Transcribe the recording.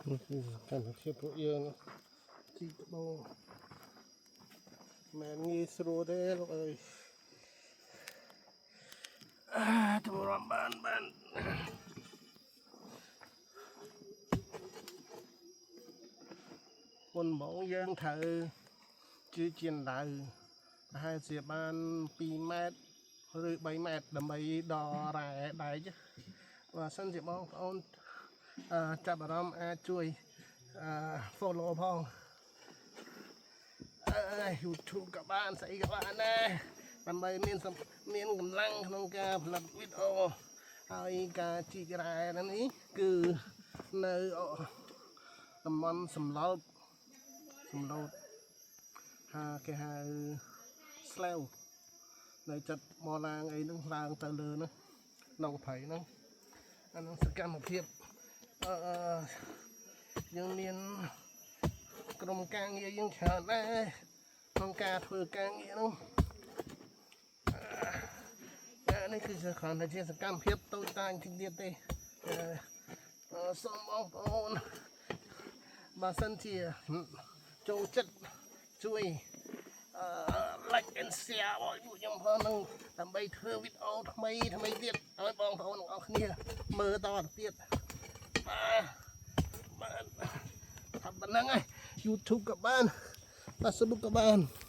នេះគឺកម្មវិធីពួកយើងជីកត្បូងមិនងាយស្រួលទេលោកអើយអាទម្រាំបានបានមុនហ្មងយើងត្រូវជាជាដៅប្រហែលជាបាន2ម៉ែត្រឬ3ម៉ែត្រដើម្បីដល់រ៉ែដែកបើសិនជាបងប្អូនអឺចាប់អារម្មណ៍អាចជួយអឺ follow ផងអឺ YouTube ក៏បានស្អីក៏បានដែរដើម្បីមានសំមានកម្លាំងក្នុងការផលិតវីដេអូហើយការជីករ៉ែហ្នឹងនេះគឺនៅតំបន់សំឡោតសំឡោតហាគេហៅស្លែវនៅចិត្តមកឡើងអីហ្នឹងឡើងទៅលើហ្នឹងក្នុងព្រៃហ្នឹងអាហ្នឹងសកម្មភាពអឺយើងមានក្រុមការងារយើងច្រើនដែរក្នុងការធ្វើការងារហ្នឹងអានេះគឺគ្រាន់តែជាសកម្មភាពតូចតាចតិចទៀតទេអឺសូមបងប្អូនបើសិនជាចូលចិត្តជួយអឺ like and share ឲ្យពួកខ្ញុំផងនឹងដើម្បីធ្វើវីដេអូថ្មីថ្មីទៀតឲ្យបងប្អូនទាំងអស់គ្នាមើលតទៅទៀតបាទបាទថាប៉ុណ្ណឹងហើយ YouTube ក៏បាន Facebook ក៏បាន។